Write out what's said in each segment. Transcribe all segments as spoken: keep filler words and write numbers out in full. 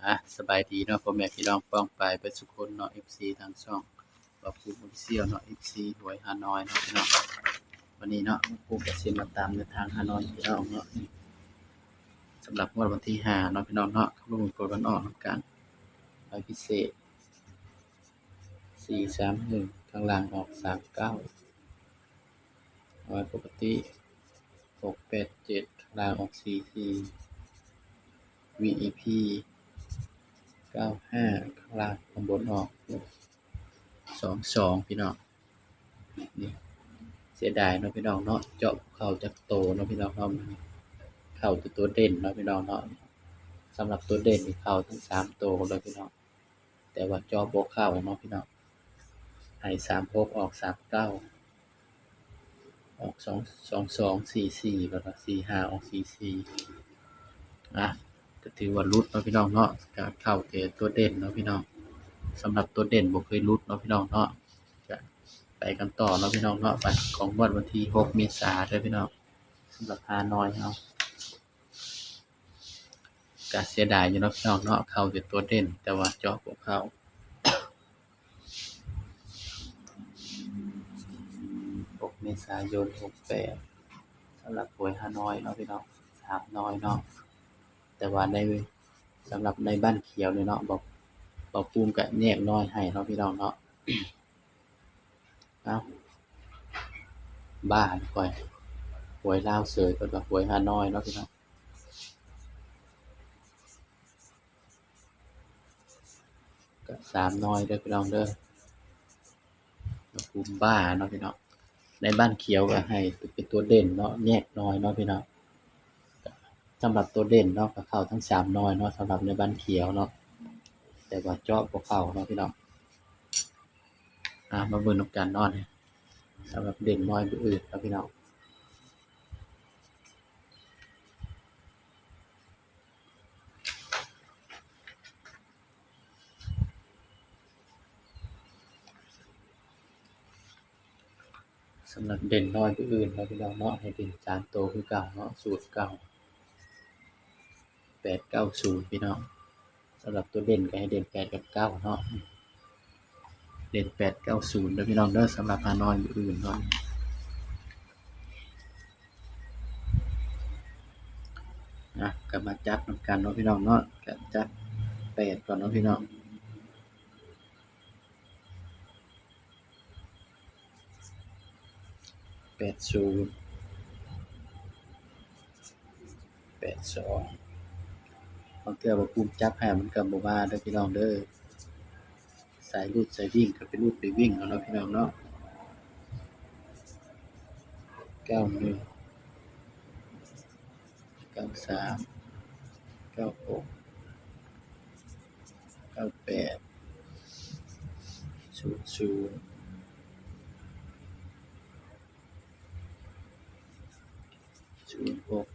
อ่ะ สบายดีเนาะ พ่อแม่พี่น้องป้องปายเบิดสุคนเนาะ เอฟซี ทางช่องบ่าวภูมิ Official เนาะ เอฟซี หวยฮานอยเนาะพี่น้อง วันนี้เนาะ บ่าวภูมิก็สิมาตามแนวทางฮานอยพี่น้องเนาะ สำหรับงวดวันที่ห้าเนาะพี่น้องเนาะ รุ่นกดวันออกนำกัน ใบพิเศษ สี่สามหนึ่ง ข้างล่างออก สามเก้า ร้อยปกติ หกแปดเจ็ด ข้างล่างออก สี่สี่ วีไอพี เก้าห้า ข้างล่าง ข้างบนออก สองสอง พี่น้อง นี่ เสียดายเนาะพี่น้องเนาะ เจาะเข้าจักโตเนาะพี่น้องเนาะ เข้าแต่ตัวเด่นเนาะพี่น้องเนาะ สำหรับตัวเด่นนี่เข้าทั้งสามโตเลยพี่น้อง แต่ว่าเจาะบ่เข้าเนาะพี่น้อง ให้ สามหก ออก สามเก้า ออก สอง สองสอง สี่สี่ แล้วก็ สี่ห้า ออก สี่สี่ อ่ะ ก็ถือว่าหลุดเนาะพี่น้องเนาะ ก็เข้าแต่ตัวเด่นเนาะพี่น้อง สำหรับตัวเด่นบ่เคยหลุดเนาะพี่น้องเนาะ ก็ไปกันต่อเนาะพี่น้องเนาะ ไปของงวดวันที่หกเมษาเด้อพี่น้อง สำหรับฮานอยเฮา ก็เสียดายอยู่เนาะพี่น้องเนาะ เข้าแต่ตัวเด่น แต่ว่าเจาะบ่เข้า หกเมษายน หกแปด สำหรับหวยฮานอยเนาะพี่น้อง สามน้อยเนาะ แต่ว่าใน สำหรับในบ้านเขียวนี่เนาะ บ่าว บ่าวภูมิก็แยกน้อยให้เนาะพี่น้องเนาะ เอ้า บ้าก่อย หวยลาวเสย เพิ่นว่าหวยฮานอยเนาะพี่น้อง ก็สามน้อยเด้อพี่น้องเด้อ บ่าวภูมิบ้าเนาะพี่น้อง ในบ้านเขียวก็ให้เป็นตัวเด่นเนาะ แยกน้อยเนาะพี่น้อง สำหรับตัวเด่นเนาะ ก็เข้าทั้งสามน้อยเนาะ สำหรับในบ้านเขียวเนาะ แต่ว่าเจาะบ่เข้าเนาะพี่น้อง อ่ะ มาเบิ่งนำกันเนาะ สำหรับเด่นน้อยบ่อื่นเนาะพี่น้อง สำหรับเด่นน้อยบ่อื่นเนาะพี่น้องเนาะ ให้เด่นสามโตคือเก่าเนาะ สูตรเก่า แปดเก้าศูนย์ พี่น้อง สำหรับตัวเด่นก็ให้เด่นแปดกับเก้าเนาะ เด่นแปดเก้าศูนย์เด้อพี่น้องเด้อ สำหรับฮานอยบ่อื่นเนาะ อ่ะ ก็มาจับนำกันเนาะพี่น้องเนาะ ก็จับแปดก่อนเนาะพี่น้อง แปดศูนย์ แปดสอง บางเทื่อบ่าวภูมิจับให้มันก็บ่มาเด้อพี่น้องเด้อ สายรูดสายวิ่งก็ไปรูดไปวิ่งเอาเนาะพี่น้องเนาะ เก้าหนึ่ง เก้าสาม เก้าหก เก้าแปด ศูนย์ศูนย์ ศูนย์หก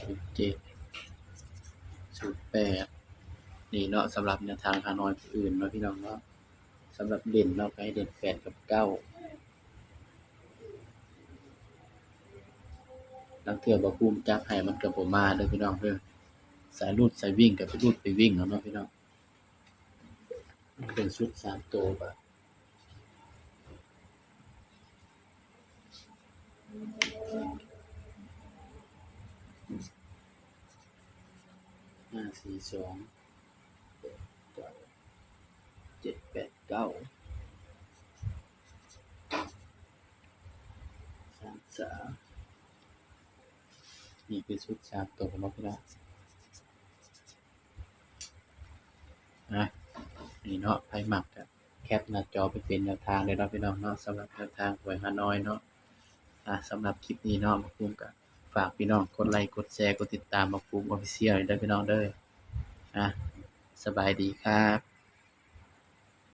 ศูนย์เจ็ด ศูนย์แปด นี่เนาะ สำหรับแนวทางฮานอยผู้อื่นเนาะพี่น้องเนาะ สำหรับเด่นเนาะ ก็ให้เด่นแปดกับเก้า ลางเทื่อบ่าวภูมิจับให้มันก็บ่มาเด้อพี่น้องเด้อ สายรูดสายวิ่งก็ไปรูดไปวิ่งเอาเนาะพี่น้อง มันเป็นชุดสามตัวบ่ ห้าสี่สอง แปดเก้า เจ็ดแปดเก้า สามสาม นี่คือชุดสามตัวเนาะพี่น้อง อ่ะ นี่เนาะ ไผมักก็แคปหน้าจอไปเป็นแนวทางเลยเนาะพี่น้องเนาะ สำหรับแนวทางหวยฮานอยเนาะ อ่ะ สำหรับคลิปนี้เนาะ บ่าวภูมิก็ฝากพี่น้องกดไลค์ กดแชร์ กดติดตามบ่าวภูมิ Official เด้อพี่น้องเด้อ อ่ะ สบายดีครับ